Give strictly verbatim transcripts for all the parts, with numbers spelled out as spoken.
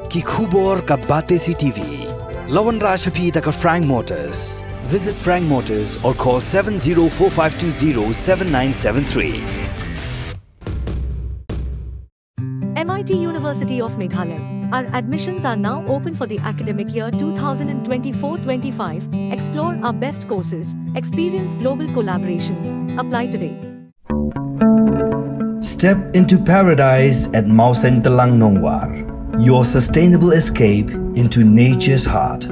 Ki khubor ka Batesi T V. La wanrah sha phi da ka Frank Motors. Visit Frank Motors or call seven zero four five two zero seven nine seven three. M I T University of Meghalaya. Our admissions are now open for the academic year two thousand twenty-four twenty-five. Explore our best courses, experience global collaborations. Apply today. Step into paradise at Mawsyntelang Nongwar, your sustainable escape into nature's heart.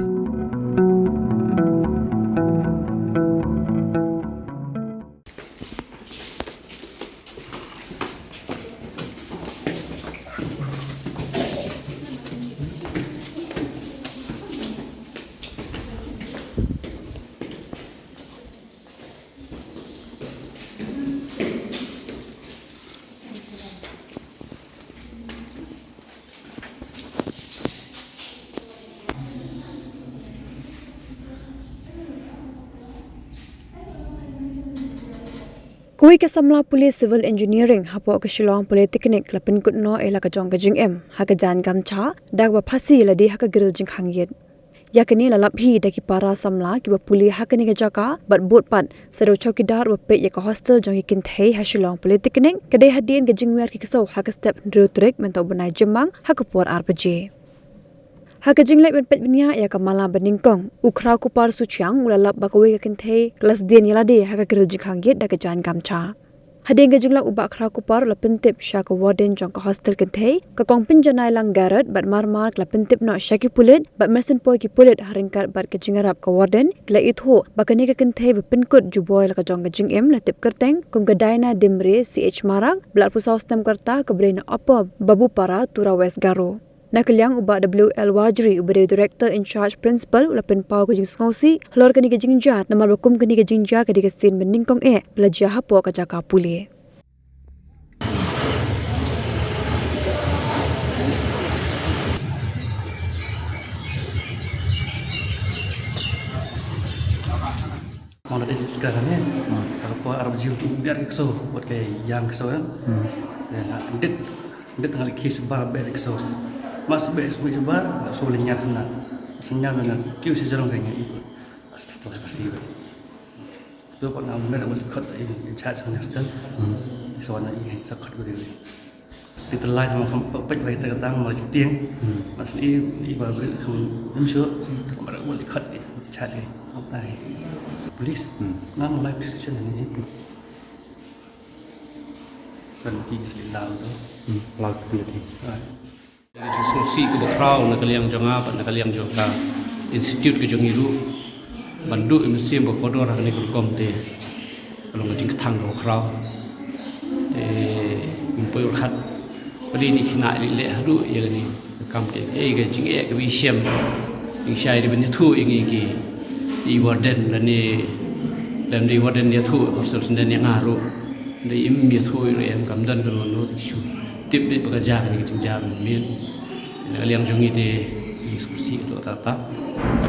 Kawei ka samla pule Civil Engineering hapoh ka Shillong Polytechnic la pynkut noh ïa la ka jong ka jingim ha ka jaiñ Gamcha da kaba phasi ïa lade ha ka grill jingkhang ïit. Ïa kane la lap hi da ki para samla kiba pule ha kane ka jaka bad bud pat sa da u chowkidar uba peit ïa ka hostel jong ki kynthei ha Shillong Polytechnic. Ka dei hadien ka jingwiar ki ksew ha ka step hynriew tarik mynta u bnai Jymmang ha ka por ar baje. Ha ka jingleit ban peit bniah ïa ka mala banyngkong, u khraw kupar Suchiang u la lap ba kawei ka kynthei ka la sdien ïa lade ha ka grill jingkhang ïit da ka jaiñ Gamcha. Hadien ka jinglap u bah khraw kupar u la pyntip sha ka warden jong ka hostel kynthei, ka kong Pynjanai Langgarot bad mar mar ka la pyntip noh sha ki pulit bad mynsiem poi ki pulit ha ryngkat bad ka jingïarap ka warden ki la ithuh ba kane ka kynthei ba pynkut jubor la ka jong ka jingim la tip kyrteng kum ka Daina Dimre C H Marak, ba la arphew saw snem ka rta, kaba dei na Opo Babupara, Tura, West Garo. Na ka liang u bah W L Warjri uba dei u Director in Charge Principal u la pynpaw ka jingsngewsih halor kane ka jingjia namar ba kum kane ka jingjia ka dei ka sien banyngkong eh ba la jia hapoh ka jaka pule. Nga la dei ka kane. Hmm. Sa ka por ar baje u biar ki ksew, wat ka ïam ksew, eh. Hmm. Ïa, nga kyndit, kyndit nga la khie shabar beh ki ksew. Mas beh shabar, nga shu lynñiar khynnah. Shu lynñiar nga kiew sha jrong ka nga ïohi. Astaghfirullah, ka shi beh. To pat nga mer wat li khot in charge ka hostel. Hmm. Sa wan na i sa khot ko dei. Te te lai tang kham peit bai te ka tang ma jitiang. Hmm. Mas i, i ba bri kham im shu. Te ka mara wal i khat i chat i. Hap tai. Police. Hmm. Nga malai police station ni. Kan ki sli lau tu. Hmm. Lau ki ti. Ai. Ka jingsngewsih kaba khraw na ka liang jong nga bad na ka liang jong ka institute ka jong ngi ruh. Ban duh ïa mynsiem ba kordor ha kane ka rukom te ka long ka jingkthang kaba khraw. Te ngim poi ryngkat ba dei ïa kine ki khynnah leh haduh ïa kane ka kam, te ei ka jingeh kaba i shem. Jingshai dei ban ïathuh ïa ngi ki, i warden lane lem dei warden ïathuh, hostel senden ïa nga ruh. Dei im ïathuh ïa em kam don kano kano te shu tip beit ba ka jia kane ka jingjia mynmiet. Na ka liang jong ngi te ngi sngewsih ruh kata kata.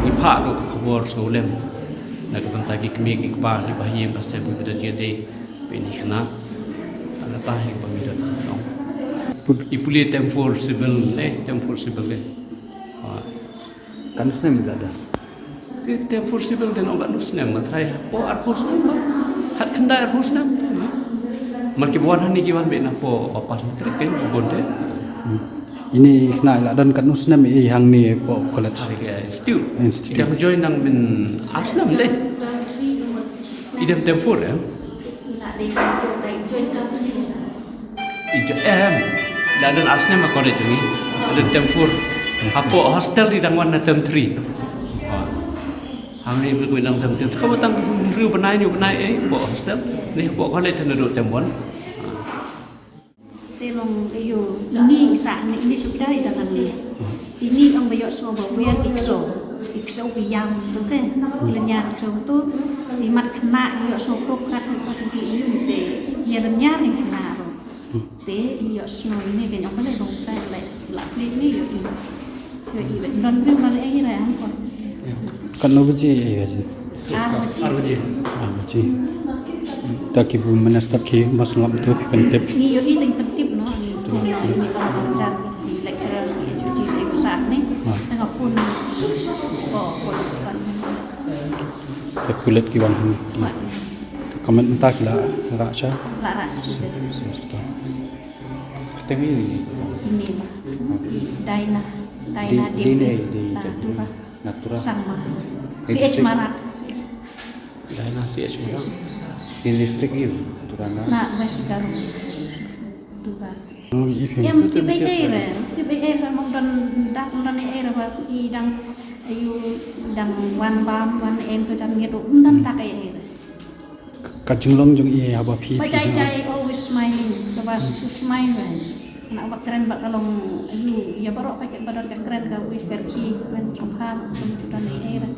Ngi phah ruh ka khubor sngewlem na ka bynta ki kmie ki kpa, ki bahaïing bahasem kiba don jingïadei bad kine ki khynnah. Tang kata hi ba ngi don. Ngi pule term four civil, eh, term four civil, eh. Ha. Katno snem i la don? Te term four civil te nong katno snem, ma trai hapoh arphew snem, ma. Khatkhyndai arphew snem te, eh. Mar kiba wan hangne ki wan beit napoh ba pass matric, eh, ki bun te. Hmm. Ine i khynnah i la don katno snem i hangne hapoh college? Hangne ka institute. Institute. I dang join nang mynta ar snem te. I dang term four, eh. I jo-, em, la don ar snem ha college jong ngi. La don term four. Hapoh hostel i dang wan na term three. Hangne i bym dang term three. Kaba tang hynriew bnai, hynñiew bnai, eh, hapoh hostel. Te hapoh college te naduh term one. Te long aïu, ini sa, ini, ini suda i dang hangne. Ini ong ba ïohsngew ba wiar i ksew, i ksew ba ïam tu te, i lynñiar i ksew tu, i mat khynnah ïohsngew krok krak, i mat ki ïu te, ïa lynñiar i khynnah ruh. Te ïohsngew ini, kane ong ba leh bong tai leh, la plie ini ïohi. Ïohi ba don briew ma leh ei ra ong ko. Katno baje ei baje? Ar baje. Ar baje. Ar baje. Ta ki bu minister ki mas ngam tu pyntip. Ngi ïohi dang pyntip noh, ngi phone noh, ngi phone noh jar ki lecturer ki H O D ki sa Nga phone ko police department. Te pulit ki wan hynrei. Ka mynta ki la rah sha. La rah sha. Kata ngi ni. Ini lah. Daina. Daina Daina Natura. Natura. Sangma. C H Marak. Daina C H Marak. Ini district ini. Natura na. Na West Garo. Natura. Em tip ei ei re, tip ei ei re, mong don dak don ei ei re ba i dang ayu dang wan bam wan em to jam ngi don dak ei ei re. Ka jinglong jong i haba phi. Ba jai jai always smiling, ba to smile re. Nak ba kren ba ka long ayu ya baroh ka ba don ka kren ka wish ka ki wan ka pha kum to don ei ei re.